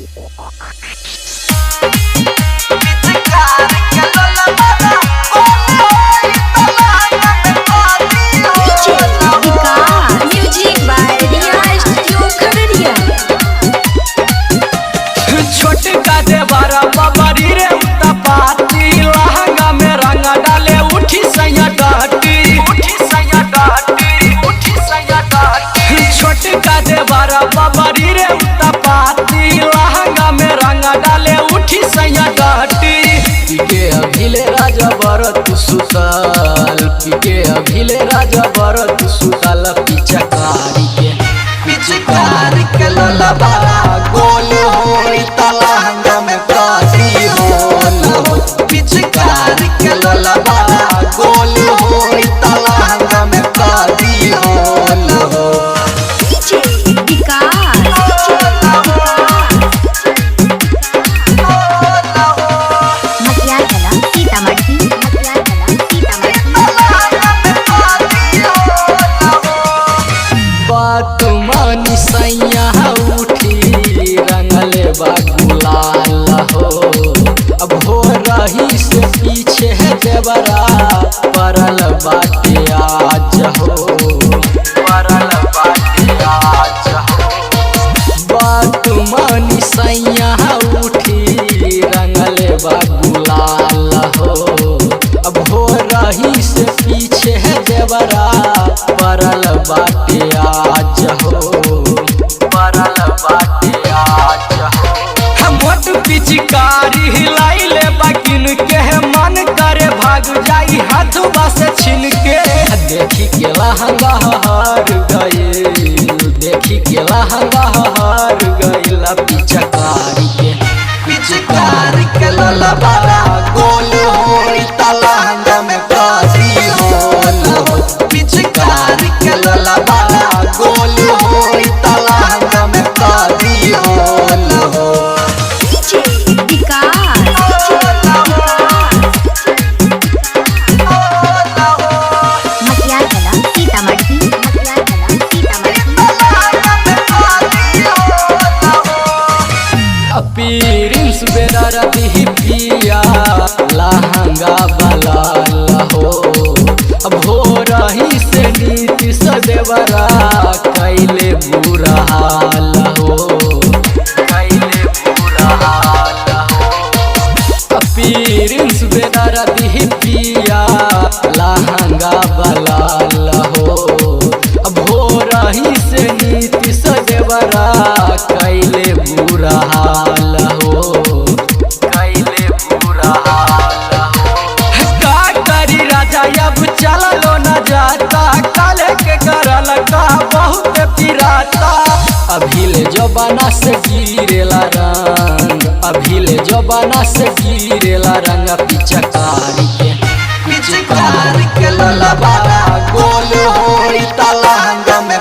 Music by Riya studio Khagaria. छोटका देवरा बबरी रे उतपाती, लहंगा में रंग डाले उठी सैया डाटी, उठी सैया डाटी, उठी सैया डाटी। छोटका देवरा बबरी रे उतपाती, लहंगा में रंग डाले उठी सैया डाटी। पीके अभिले राजा भरत सुतल, पीके अभिले राजा भरत सुतल, पिचकारी के पिचकारी के लोला बाला गोल होई तलहंगा में काटी होल हो। पिचकारी के लोला बाला गोल होई तलहंगा में काटी होल हो। डीजे विकास मटियागला सीतामढ़ी, मटियागला सीतामढ़ी। बात मानी सैया उठी रंगले बा गुलाल हो। अब हो रही से पीछे है देवरा परल बाटे आज हो, परल बाटे आज हो। बात मानी सैया उठी रंगले बा गुलाल हो। अब हो रही से पीछे है देवरा परल बाटे आज हो, परल बाटे आज हो। हम मोट पिचकारी हिलाइले बाकिन के मन करे भाग जाई हाथवा से छीन के। देखी के लहंगा हार गईल, देखी के लहंगा हार गईल, पिचकारी के पिचकारी के लोला बाला गोल होई तलहंगा में काटी होल हो। पिचकारी के लोला बाला गोल होई तलहंगा में काटी होल हो। डीजे विकास मटियागला सीतामढ़ी, मटियागला सीतामढ़ी। अपीरिंस बेरा रही पिया लहंगा बलाल हो। अब हो रही से नीति सदेवरा कैले बुरा हाल हो, कैले बुरा हाल हो। अपीरिंस बेरा रही पिया लहंगा बलाल हो। अब हो रही से नीति सदेवरा कैले बुरा हाल हो, कैले बुरा हाल हो। का करी राजा अब चललो न जाता, काले के करल का बहुत पिराता। अभिले जबाना से गिरेला रंग, अभिले जबाना से गिरेला रंग, पिचकारी के पिचकारी के लोला बाला गोल होई तलहंगा में।